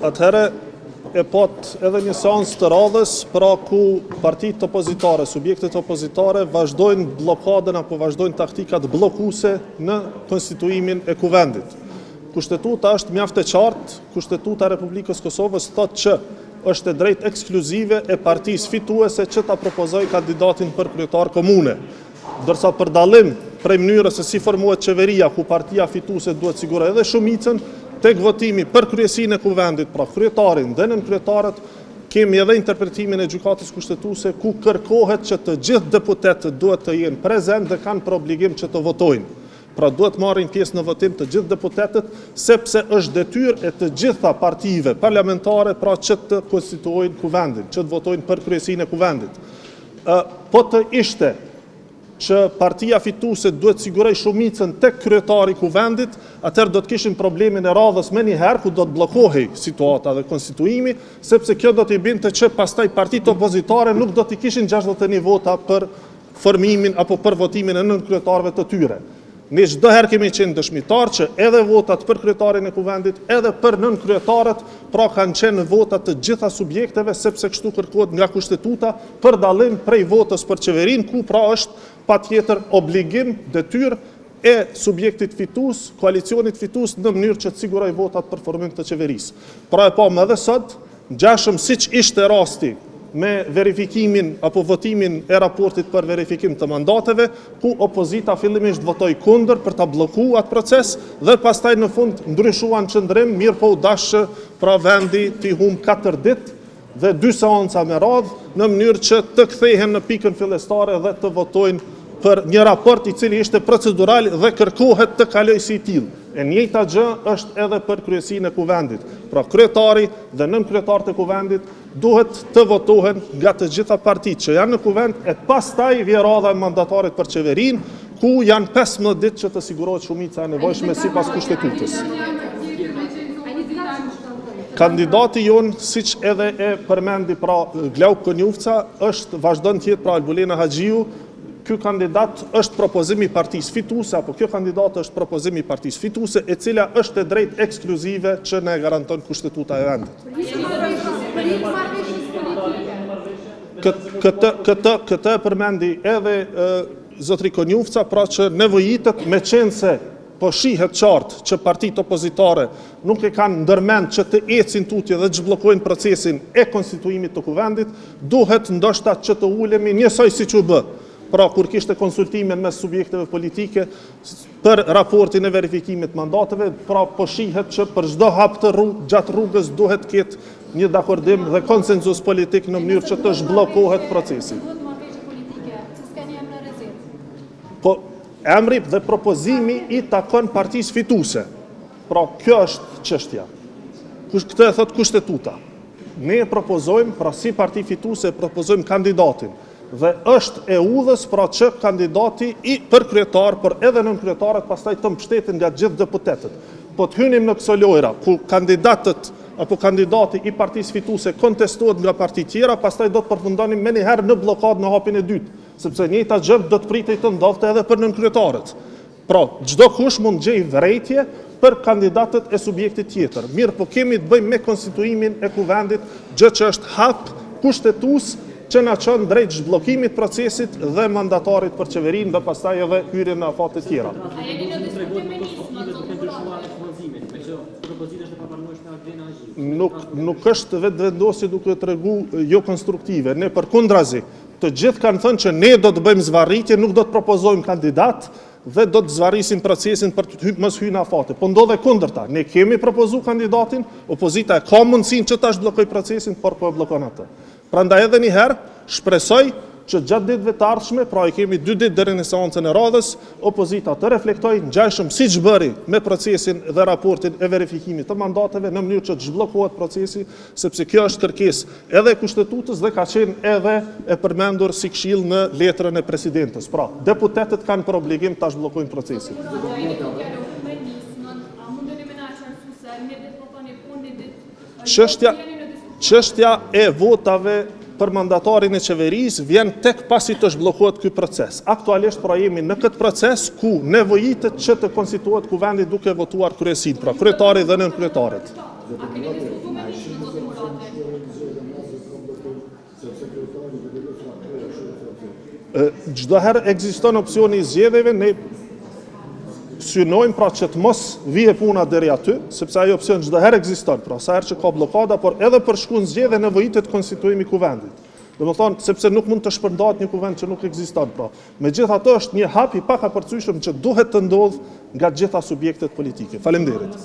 Atëherë e patë edhe një seancë të radhës, pra ku partitë opozitare, subjektet opozitare vazhdojnë bllokadën apo vazhdojnë taktikat bllokuese në konstituimin e Kuvendit. Kushtetuta është mjaft e qartë, Kushtetuta e Republikës Kosovës thotë që është e drejtë ekskluzive e partisë fituese që ta propozojë kandidatin për kryetar komune. Ndërsa për dallim prej mënyrës se si formohet qeveria, ku partia fituese duhet sigurojë edhe shumicën, tek votimi për kryesinë e Kuvendit, pra kryetarin dhe nënkryetarët, kemi edhe interpretimin e Gjykatës Kushtetuese ku kërkohet që të gjithë deputetët duhet të jenë prezent dhe kanë për obligim që të votojnë. Pra duhet marrin pjesë në votim të gjithë deputetët, sepse është detyrë e të gjitha partive parlamentare pra që të konstituojnë Kuvendin, që të votojnë për kryesinë e Kuvendit. Po të ishte që partia fituese duhet sigurojë shumicën tek kryetari i Kuvendit, atëherë do të kishim problemin e radhës menjëherë ku do të bllokohej situata dhe konstituimi, sepse kjo do t'i binte që pastaj partitë opozitare nuk do t'i kishin 61 vota për formimin apo për votimin e nënkryetarëve të tyre. Ne çdo herë kemi qenë dëshmitar që edhe votat për kryetarin e Kuvendit, edhe për nënkryetarët, pra kanë qenë vota të gjitha subjekteve, sepse kështu kërkohet nga Kushtetuta, për dallim prej votës për qeverinë, ku pra është patjetër obligim, detyrë e subjektit fitues, koalicionit fitues në mënyrë që të sigurojë votat për formim të qeverisë. Pra e pamë edhe sot, Ngjashëm siç ishte rasti me verifikimin apo votimin e raportit për verifikim të mandateve, ku opozita fillimisht votoi kundër për ta blloku atë proces dhe pastaj në fund ndryshuan qëndrim, mirëpo u dash që pra vendi t'i humb 4 ditë dhe dy seanca me radhë në mënyrë që të kthehen në pikën fillestare dhe të votojnë për një raport i cili ishte procedural dhe kërkohet të kalojë si i tillë. E njëjta gjë është edhe për kryesinë e Kuvendit. Pra kryetari dhe nënkryetarët e Kuvendit duhet të votohen nga të gjitha partitë që janë në Kuvend e pastaj vjen radha e mandatarit për qeverinë, ku janë 15 ditë që të sigurohet shumica e nevojshme sipas Kushtetutës. Kandidati jonë, siç edhe e përmendi pra Glauk Konjufca, është vazhdon të jetë pra Albulena Haxhiu, Ky kandidat është propozim i partisë fituese apo kjo kandidate është propozim i partisë fituese, e cila është e drejtë ekskluzive që na e garanton Kushtetuta e vendit. Këtë, këtë, këtë e përmendi edhe zotri Konjufca, pra që nevojitet meqenëse po shihet qartë që partitë opozitare nuk e kanë ndërmend që të ecin tutje dhe të zhbllokojnë procesin e konstituimit të Kuvendit, duhet ndoshta që të ulemi njësoj siç u bë. Pra, kur kishte konsultime mes subjekteve politike për raportin e verifikimit të mandateve, pra po shihet që për çdo hap të rrugë, gjatë rrugës duhet të ketë një dakordim dhe konsensus politik në mënyrë që të zhbllokohet procesi. Po, emri dhe propozimi i takon partisë fituese. Pra, kjo është çështja. Kush këtë e thotë kushtetuta. Ne e propozojmë, pra si parti fituese e propozojmë kandidatin dhe është e udhës pra që kandidati i për kryetar, por edhe nënkryetarët pastaj të mbështeten nga gjithë deputetët. Po të hynim në këso lojra, ku kandidatët apo kandidati i partisë fituese kontestohet nga parti tjera, pastaj do të përfundonim menjëherë në bllokadë në hapin e dytë, sepse njëjta gjë do të pritej të ndodhte edhe për nënkryetarët. Pra, çdokush mund të gjejë vërejtje për kandidatët e subjektit tjetër. Mirëpo kemi të bëjmë me konstituimin e Kuvendit, gjë që është hap kushtetues që na çon drejt zhbllokimit të procesit dhe mandatarit për qeverinë dhe pastaj edhe hyrjen në afate tjera. A jeni në diskutim me Nismën, zoti Murati? Nuk nuk është Vetëvendosje duke tregu jo konstruktive. Ne përkundrazi, Të gjithë kanë thënë që ne do të bëjmë zvarritje, nuk do të propozojmë kandidat dhe do të zvarrisim procesin për të hy, mos hy në afate. Po ndodh e kundërta. Ne kemi propozu kandidatin, opozita e ka mundësinë që ta zhbllokojë procesin, por po e bllokon atë. Prandaj edhe një herë shpresoj që gjatë ditëve të ardhshme, pra i kemi dy ditë deri në seancën e radhës, opozita të reflektojë ngjashëm siç bëri me procesin dhe raportin e verifikimit të mandateve në mënyrë që të zhbllokohet procesi, sepse kjo është kërkesë edhe e Kushtetutës dhe ka qenë edhe e përmendur si këshillë në letrën e presidentes. Pra, deputetët kanë për obligim ta zhbllokojnë procesin. Çështja çështja e votave për mandatarin e qeverisë vjen tek pasi të zhbllokohet ky proces. Aktualisht pra jemi në këtë proces ku nevojitet që të konstituohet kuvendi duke votuar kryesinë, pra kryetari dhe nënkryetarët. A keni diskutu me nismën, zoti Murati? Çdo herë ekziston opsioni i zgjedhjeve, ne synojmë pra që të mos vije puna deri aty, sepse ai opsion çdo herë ekziston, pra sa herë që ka bllokada, por edhe për shku në zgjedhje nevojitet konstituimi i kuvendit. Domethënë, sepse nuk mund të shpërndahet një kuvend që nuk ekziston, pra. Megjithatë është një hap i pakapërcyeshëm që duhet të ndodhë nga të gjitha subjektet politike. Faleminderit.